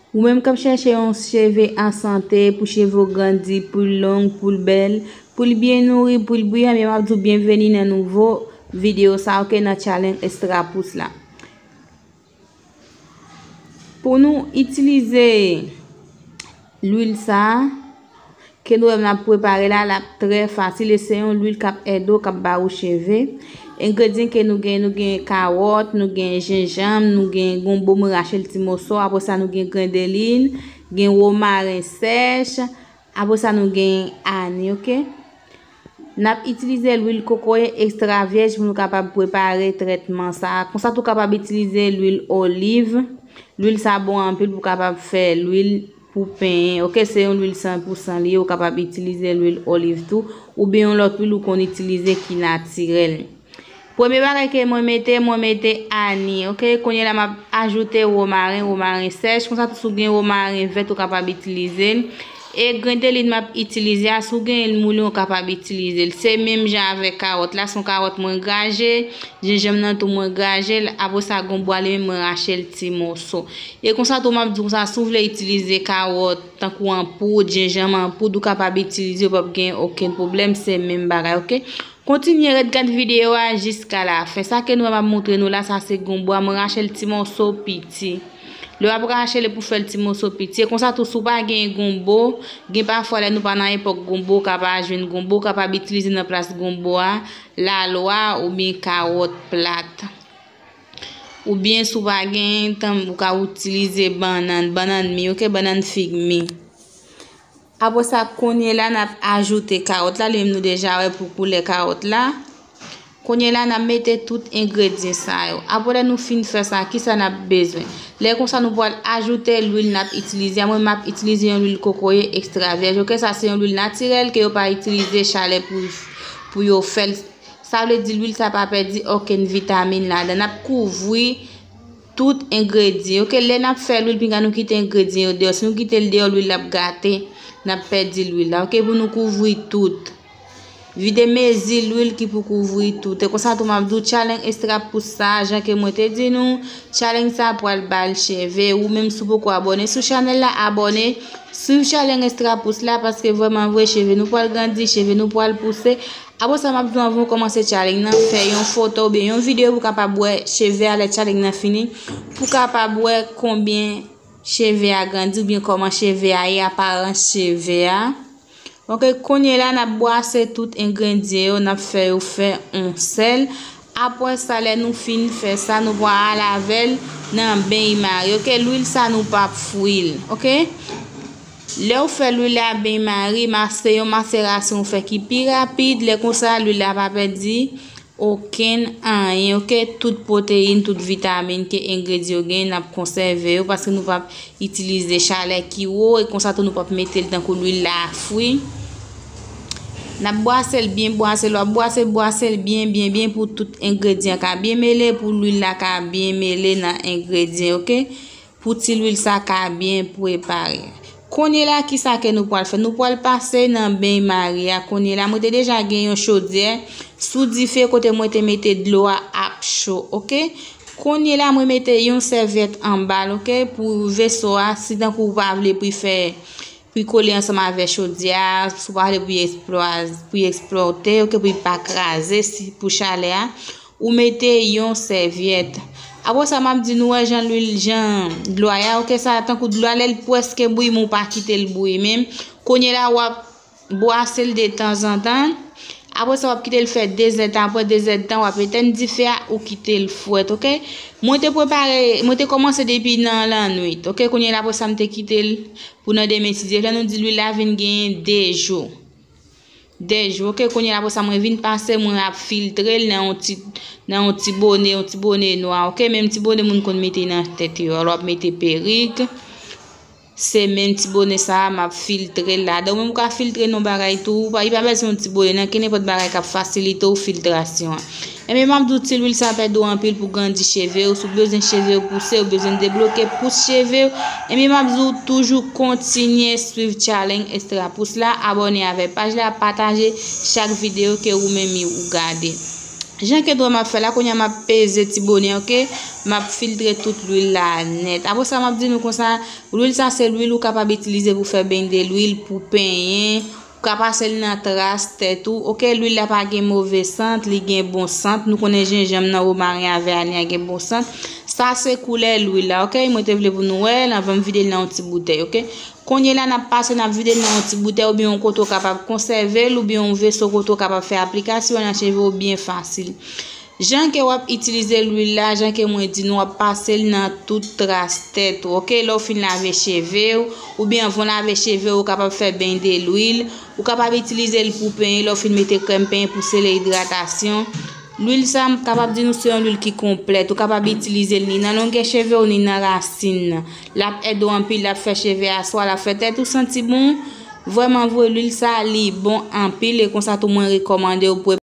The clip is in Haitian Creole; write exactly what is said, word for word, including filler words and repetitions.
Ou menm k ap chèche yon cheve an sante, pou cheve w grandi, pou l long, pou l bèl, pou l byen nouri, pou l briyan, men m ap di w byenveni nan nouvo videyo sa, oke, nan challenge Extra Pousse la. Pou nou itilize lwil sa, ke nou wè m ap prepare la, l ap trè fasil e se yon lwil k ap ede w, k ap ba ou cheve. Engredyan ke nou gen, nou gen kawòt, nou gen jenjanm, nou gen gonbo, mwen rache l ti moso, apre sa nou gen grendelin, gen womaren sèch, apre sa nou gen ani, oke? N ap itilize lwil kokoye ekstra vyèj pou nou kapab prepare trètman sa. Konsa tou kapab itilize lwil oliv. Lwil sa bon anpil pou kapab fè lwil pou penyen. Oke, se yon lwil san pou san li ye, ou kapab itilize lwil oliv tou, oubyen yon lòt lwil ou konn itilize ki natirèl. Premye bagay ke mwen mete, mwen mete ani, oke? Kounye la m ap ajoute womaren, womaren sèch, konsa tou si w gen womaren vèt ou kapab itilize l. E grendelin m ap itilize a, si w genyen l moule, ou kapab itilize l. Se menm jan avèk kawòt la, se yon kawòt mwen graje, jenjanm nan tou mwen graje l, apre sa gonbo a li menm mwen rache l ti moso. E konsa tou m ap di w konsa, si w vle itilize kawòt tankou an poud, jenjanm an poud, ou kapab itilize, ou p ap gen okenn pwoblèm, se menm bagay, oke? Kontinye ret gad videyo a jiska lafen. Sa ke nou wè m ap montre nou la, sa se gonbo a, mwen rache l ti moso piti. Lè w ap rache l pou fè l ti moso piti. E konsa tou, si w pa gen gonbo, gen pafwa lè nou pa nan epòk gonbo, ou ka pa jwenn gonbo, ou kapab itilize nan plas gonbo a, lalwa oubyen kawòt plat. Oubyen si w pa gen, tan, ou ka itilize bannann, bannann mi, oke, bannann fig mi. Apre sa, kounye la, n ap ajoute kawòt la, li menm nou deja wè pou koulè kawòt la. Kounye la, n ap mete tout engredyan sa yo. Apre lè nou fin fè sa, kisa n ap bezwen? Lè konsa, nou pral ajoute lwil n ap itilize a. Mwen, m ap itilize yon lwil kokoye ekstra vyèj. Oke, sa se yon lwil natirèl ke yo pa itilize chalè pou, pou yo fè l. Sa vle di lwil sa pa pèdi okenn vitamin ladan. N ap kouvri tout engredyan. Oke, lè n ap fè lwil, pinga nou kite engredyan yo deyò. Si nou kite l deyò, lwil la ap gate. N ap pèdi lwil la. Oke, pou nou kouvri tout. Vide mezi lwil ki pou kouvri tout. E konsa tou m ap di w challenge Extra Pousse sa, jan ke mwen te di nou, challenge sa pral ba l cheve. Ou menm si w poko abòne sou chanèl la, abòne. Swiv challenge Extra Pousse la, paske vrèman vre, cheve nou pral grandi, cheve nou pral pouse. Apre sa, m ap di w anvan w kòmanse challenge nan, fè yon foto oubyen yon videyo pou w kapab wè cheve a lè challenge nan fini, pou w kapab wè konbyen cheve a grandi oubyen kòman cheve a ye, aparans cheve a. Oke, kounye la, n ap bwase tout engredyan yo, n ap fè yo fè yon sèl. Apre sa, lè nou fin fè sa, nou pral al avè l nan bain-marie. Oke, lwil sa, nou p ap fri l. Oke? Lè w fè lwil la bain-marie, ma-, se yon maserasyon w fè ki pi rapid. Lè konsa, lwil la pa pèdi okenn anyen, oke? Tout pwoteyin, tout vitamin ke engredyan yo genyen, n ap konsève yo paske nou p ap itilize chalè ki wo e konsa tou nou p ap mete l tankou lwil la fri. N ap bwase l byen, bwase l, w ap bwase, bwase l byen, byen, byen pou tout engredyan ka byen mele, pou lwil la ka byen mele nan engredyan, oke? Pou ti lwil sa ka byen prepare. Kounye la, kisa ke nou pral fè? Nou pral pase nan bain-marie a. Kounye la, mwen te deja gen yon chodyè sou dife kote mwen te mete dlo a ap cho, oke? Kounye la, mwen mete yon sèvyèt anba l, oke? Pou veso a, si tankou ou pa vle pou l fè, pou l kole ansanm avè chodyè a, si w pa vle pou l eksplwa-, pou l eksplòte, oke? Pou l pa kraze, si, pou chalè a. Ou mete yon sèvyèt. Apre sa, m ap di nou wè jan lwil, jan dlo a ye a, oke, sa tankou dlo a lè l prèske bouyi, men w pa kite l bouyi menm. Kounye la, w ap bwase l de tanzantan. Apre sa, w ap kite l fè de zèdtan. Apre de zèdtan, w ap etenn dife a, ou kite l frèt, oke? Mwen te prepare, mwen te kòmanse depi nan lannwit, oke? Kounye la, apre sa, m te kite l pou nan demen, si Dye vle, nou di lwil la vin genyen de jou. De jou, oke, kounye a apre sa mwen vin pase, mwen ap filtre l nan yon ti, nan yon ti bone, yon ti bone nwa, oke, menm ti bone moun konn mete nan tèt yo, alò w ap mete perik, se menm ti bone sa a m ap filtre l ladan. Ou menm ou ka filtre nan yon bagay tou, ou pa, li pa bezwen yon ti bone, nan kenenpòt bagay k ap fasilite w filtrasyon an. Ebyen, m ap di w ti lwil sa ap ede w anpil pou grandi cheve w. Si w bezwen cheve w pouse, ou bezwen debloke pous cheve w, ebyen, m ap di w toujou kontinye swiv challenge Extra Pousse la, abòne avèk paj la, pataje chak videyo ke ou menm ou gade. Jan ke dwè m ap fè la, kounye a m ap peze ti bonè, oke? M ap filtre tout lwil la nèt. Apre sa, m ap di nou konsa, lwil sa se lwil ou kapab itilize pou fè beny de lwil, pou penyen, ou ka pase l nan tras tèt ou, oke? Lwil la pa gen move sant, li gen bon sant. Nou konnen jenjanm nan, womaren avè ani a gen bon sant. Sa se koulè lwil la, oke? Mwen te vle pou nou wè l anvan m vide l nan yon ti boutèy, oke? Kounye la, n ap pase, n ap vide l nan yon ti boutèy oubyen yon kote w kapab konsève l oubyen yon veso kote w kapab fè aplikasyon nan cheve w byen fasil. Jan ke w ap itilize lwil la, jan ke mwen di nou, w ap pase l nan tout tras tèt ou, oke? Lè w fin lave cheve w, oubyen anvan w lave cheve w, ou kapab fè beny de lwil, ou kapab itilize l pou penyen, lè w fin mete krèm penyen pou sele idratasyon. Lwil sa, m kapab di nou se yon lwil ki konplèt. Ou kapab itilize l ni nan longè cheve w, ni nan rasin nan. L ap ede w anpil, l ap fè cheve a swa, l ap fè tèt ou santi bon. Vrèman vre, lwil sa, li bon anpil, e konsa tou mwen rekòmande w pou